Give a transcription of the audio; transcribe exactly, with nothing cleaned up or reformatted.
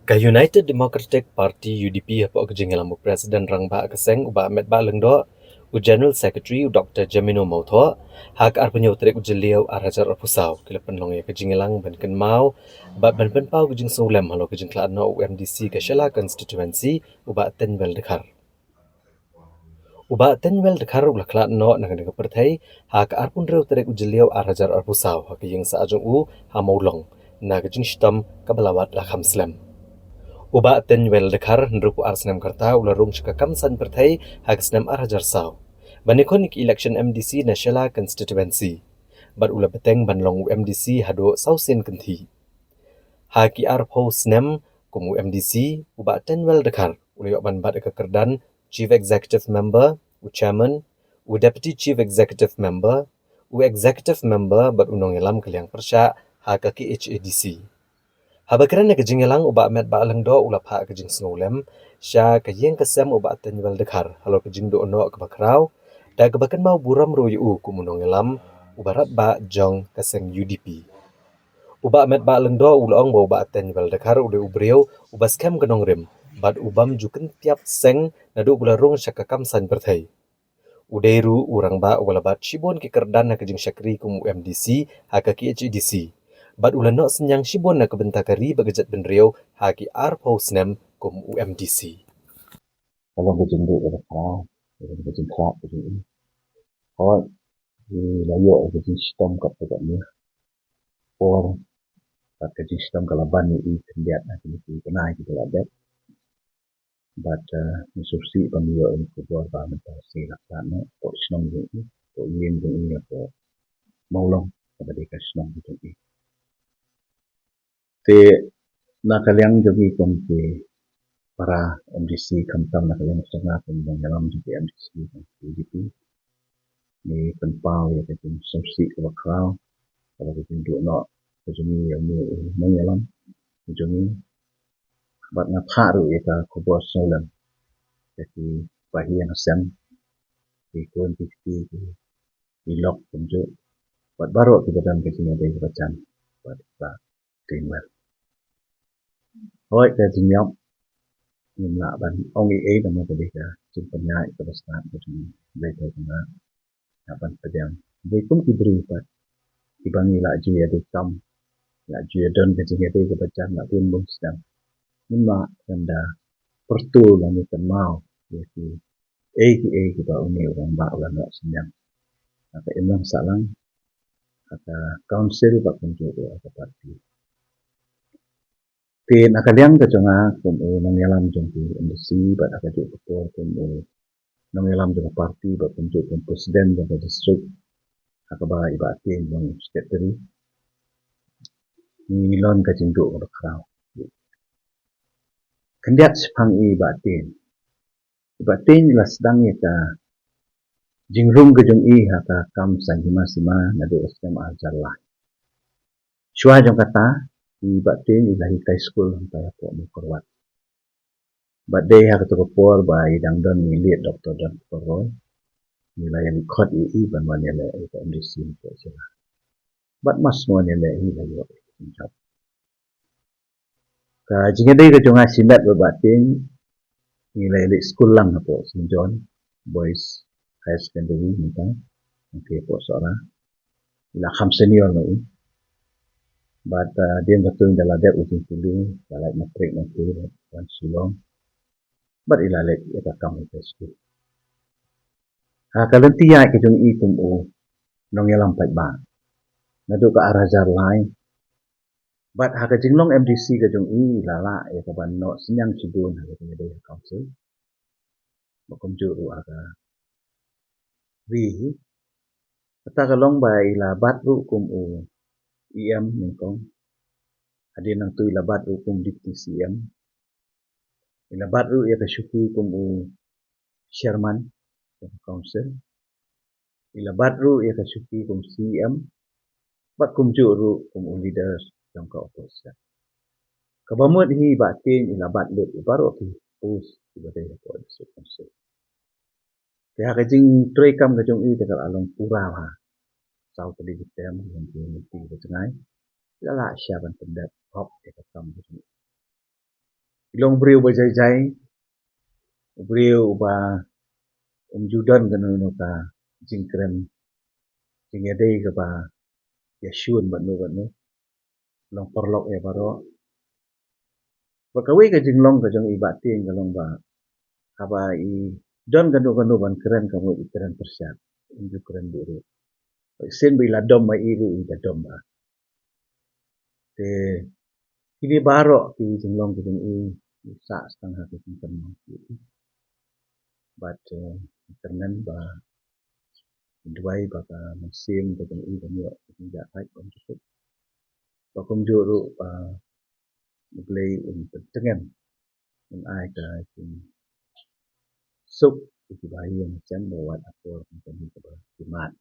Ka United Democratic Party, U D P, hapoh ka jingïalam u President Rangbah ka seng, u Bah Metbah Lyngdoh, u General Secretary, u Doktor Jemino Mawthoh, ha ka arphew hynñiew tarik u Jylliew, ar hajar arphew saw, ki la pynlong ïa ka jingïalang ban kynmaw bad ban pynpaw ka jingsngewlem halor ka jingkhlad noh u M D C ka Shella Constituency, u Bah Teiñwell Dkhar. U Bah Teiñwell Dkhar u la khlad noh na kane ka pyrthei ha ka arphew hynriew tarik u Jylliew, ar hajar arphew saw, ha ka ïing sah jong u ha Mawlong, na ka jingshitom kaba la wad la kham slem. U Bah Teiñwell Dkhar, hynriewphew ar snem ka rta, u la rung sha ka kam saiñ pyrthei ha ka snem ar hajar saw ban ïakhun ïa ka election M D C na Shella Constituency, bad u la bteng ban long u M D C haduh saw sien kynthih. Ha ki arphew snem kum u M D C, u Bah Teiñwell Dkhar u la ïoh ban bat ïa ka kyrdan Chief Executive Member, u Chairman, u Deputy Chief Executive Member, u Executive Member bad u nongïalam ka liang pyrshah ha ka K H A D C. Haba kren ha ka jingïalang, u Bah Metbah Lyngdoh u la phah ka jingsngewlem sha ka ïing ka sem u Bah Teiñwell Dkhar halor ka jingduh noh kaba khraw, da kaba kynmaw burom ruh ïa u kum u nongïalam uba radbah jong ka seng U D P. U Bah Metbah Lyngdoh u la ong ba u Bah Teiñwell Dkhar u dei u briew uba skhem ka nongrim bad u bym ju kyntiap seng naduh ba u la rung sha ka kam saiñ pyrthei. U dei ruh u rangbah uba la bat shibun ki kyrdan ha ka jingshakri kum u M D C ha ka K H A D C, bad u la noh synñiang shibun na ka bynta ka ri bad ka jaitbynriew ha ki arphew snem kum u M D C. Ka long ka jingduh kaba khraw, ka long ka jingkhlad ka jong i. Hooid, i la ïoh ka jingshitom katba katne por, bad ka jingshitom ka la ban ïa i khyndiat na kine ki bnai kiba la dep. Bad, eh, ngi sngewsih ba ngi ïoh ïa ka khubor ba mynta shi la khlad noh hapoh shnong jong i, hapoh ïing jong i, hapoh Mawlong, kaba dei ka shnong jong i. Te na ka liang jong ngi kum ki para M D C, khamtam na ka liang jong nga kum nongïalam jong ki M D C jong ka U D P, ngi pynpaw ïa ka jingsngewsih kaba khraw halor ka jingduh noh ka jong ngi ïa une u nongïalam ka jong ngi. Bad nga phah ruh ïa ka khubor sngewlem ïa ki bahaïing hasem, ki khun ki kti, ki lok kumjuh, bad baroh kiba don ka jingïadei kaba jan bad i Bah Teiñwell. Hooid, ka jingïap ngim lah ban ong ei ei, namar ka dei ka jingpynïaid kaba stad ka jong U Blei, ka jong nga, lah ban pdiang. Hynrei kum ki briew pat kiba ngi la ju ïadei kam, la ju ïadon ka jingïadei kaba jan, la bun bun snem, ngim lah ban da pyrto lane kynmaw ïa ki ei ki ei kiba une u rangbah u la noh synñiang ha ka imlang sahlang, ha ka council bad kumjuh ruh ha ka party. Te na ka liang ka jong nga kum u nongïalam jong ki M D C bad ha kajuh ka por kum u nongïalam jong ka party bad kumjuh kum president jong ka district, ha kaba i Bah Teiñ long secretary, ngi long ka jingduh kaba khraw. Khyndiat shaphang i Bah Teiñ. I Bah Teiñ i la sdang ïa ka jingrung ka jong i ha ka kam saiñ hima sima naduh ka snem ar hajar lai. Shuwa jong kata, i Bah Teiñ i la hikai skul hangtai hapoh Mawkyrwat. Bad dei ha kato ka por ba i dang don i Late Doktor Don Koroy, i la ïaleit khot ïa i ban wan ïaleh ïa ka M D C hapoh Shella. Bad mar shu wan ïaleh i la ïoh ïa ka jingjop. Ka jingïadei ka jong nga shimet bad Bah Teiñ, ngi la ïaleit skul lang hapoh Saint John Boys Higher Secondary mynta, nangta hapoh Sohra. I la kham senior na i. Bad, uh, hadien katto ngi da la dep u jingpule, la lait matric nangta, wan Shillong. Bad i la leit ïa ka kam ha high school. Ha ka lynti ïaid ka jong i kum u nongïalam paidbah, naduh ka ar hajar lai, bad ha ka jinglong M D C ka jong i, i la lah ïa ka ban noh synñiang shibun ha ka jingïadei ha council, bad kumjuh ruh ha ka ri hi. Kata ka long ba i la bat ruh kum u E M nyngkong. Hadien nangta i la bat ruh kum Deputy C M. I la bat ruh ïa ka shuki kum u chairman jong ka council. I la bat ruh ïa ka shuki kum C M, bad kumjuh ruh kum u leader jong ka opposition. Kaba mut hi Bah Teiñ i la bat lut ïa baroh ki post kiba dei hapoh district council. Te ha ka jingtrei kam ka jong i te ka la long pura bha. Saw tylli ki term, ki lynti ba jngai, i la lah shisha ban pyndep hok ïa ka kam ka jong i. Long briew ba jai jai, u briew uba um ju don kano kano ka jingkren, jingïadei kaba ïashun bad no bad no. Long paralok ïa baroh. Bad kawei ka jinglong ka jong i Bah Tieng ka long ba haba i don kano kano ban kren ka mut i kren pyrshah. Um ju kren buhrieh. Bad shisien ba i la dom ma i ruh i da dom bha. Te kine baroh ki jinglong ki jong i, i sah tang ha ka jingkynmaw ki. Bad, eh, kyrmen ba duwai ba ka mynsiem ka jong i ka mut ka jingjah thait bymjukut. Ba kumjuh ruh ba U Blei un pyntngen, un ai ka jingsuk ïa kiba ïeng jan ba wat ha por kane kaba ki mad.